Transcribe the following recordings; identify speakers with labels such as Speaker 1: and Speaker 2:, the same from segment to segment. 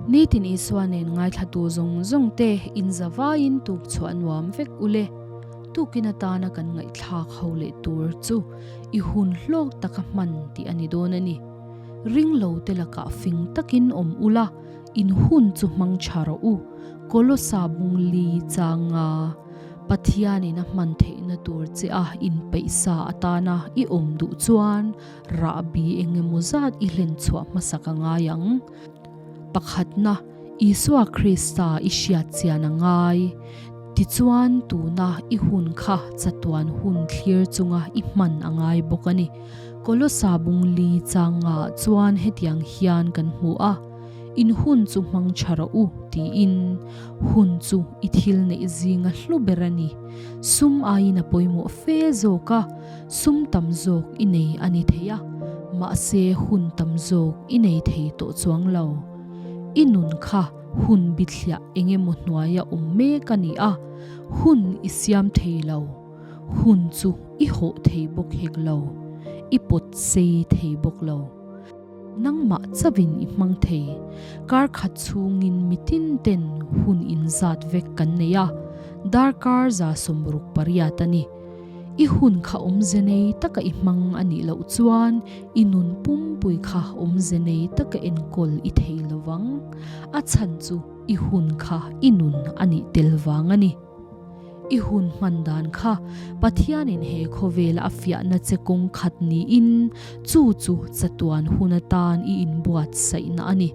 Speaker 1: Nitin Isua nen ngaithlatu zawng zawng te inzavaiin tuk chhuah nuam vek ule. Tukin atana kan ngaihthlak ho leh tur chu i hun hlawk taka hman tih a ni dawn a ni. Ring lo te lakah fing takin awm ula, in hun chu hmang tha rawh u. Kolosa bung li changa Pathianin a hman theihna tur che a inpeihsa atana i awm duh chuan rahbi engemaw zat i hlen chhuah hmasak a ngai ang. Pakhatna, Isua Krista i hriat chian a ngai. Tichuan, tuna i hun kha chatuan hun thlir chunga i hman a ngai bawk a ni. Kolosa bung li changah chuan hetiang hian kan hmu a, In hun chu hmang tha rawh u, tiin. Hun chu i thil neih zinga hlu ber a ni. Sum aiin a pawimawh fe zawk a, sum tam zawk i nei a ni thei a, mahse hun tam zawk i nei thei tawh chuang lo. I nun kha hun bithliah eng emaw hnuaia awm mek a ni a, hun i siam thei lo, hun chu i hawh thei bawk hek lo, i pawt sei thei bawk lo. Nangmah chauhin i hmang thei. Kar khat chhungin mitin ten hun inzat vek kan nei a, darkar 68 a ni. I hun kha awmze nei taka i hmang a nih loh chuan i nun pumpui kha awmze nei taka enkawl i thei lo vang. A chhan chu i hun kha i nun a nih tel vang a ni. I hun hman dan kha Pathianin he khawvela a fiahna che kawng khat niin chu chu chatuan hun atan i inbuatsaihna a ni.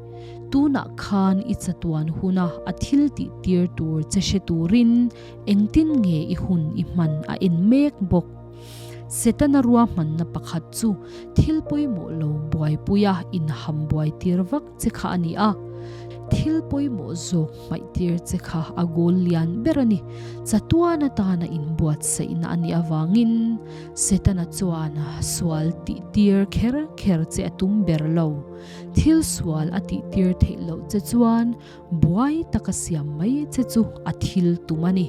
Speaker 1: Tunah khan i chatuan huna a thil tih tir tur che hre turin Engtin nge i hun i hman a en mek bawk? Setana ruahmanna pakhat chu thil pawimawh lo buaipuia inham buai tir vak che kha a ni a. Thil pawimawh zawk hmaih tir che kha a goal lian ber a ni. Chatuan atana inbuatsaihna a nih avangin Setana chuan sual tih tir kher kher che a tum ber lo. Thil sual a tih tir theih loh che chuan Buai taka siam mai che chu a thil tum a ni.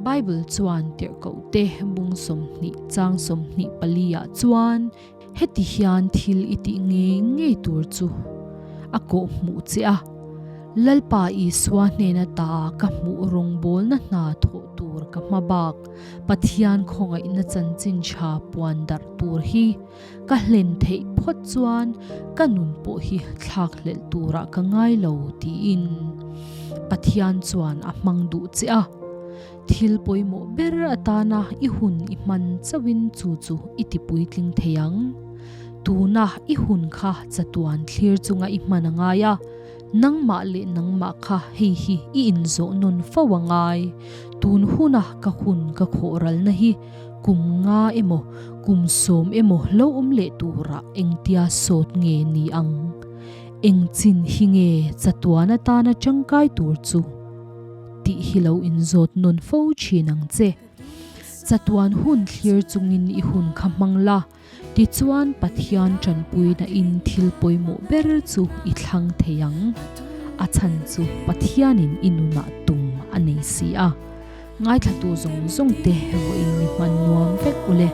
Speaker 1: Bible chuan tirhkohte bung 20 chang 24 ah chuan heti hian thil i tih ngei ngei tur chu a kawh hmuh che a, Lalpa Isua hnena ta ka hmuh rawngbawlna hna thawh tur ka hma bak Pathian khawngaihna chanchin tha puan darh tur hi Ka hlen theih phawt chuan ka nun pawh hi thlak hlelh turah ka ngai lo tiin Pathian chuan a hmang duh che a. Thil pawimawh ber atana i hun i hman chauhin chu chu i ti puitling thei ang. Tuna i hun kha chatuan thlir chunga i hman a ngai a, nangmah leh nangmah kha hei hi i inzawh nawn fo a ngai. Tun huna ka hun ka khawhralna hi Kum nga emaw, kum 10 emaw lo awm leh turah engtia sawt nge ni ang? Eng chin hi nge chatuan atana tangkai tur chu? Tih hi lo inzawt nawn fo thin ang che. Chatuan hun thlir chungin i hun kha hmang la, tichuan Pathian tanpuina in thil pawimawh ber chu i thlang thei ang. A chhan chu Pathianin i nunah tum a nei si a. Ngaithlatu zawng zawng te vawiin mi hman nuam vek ule.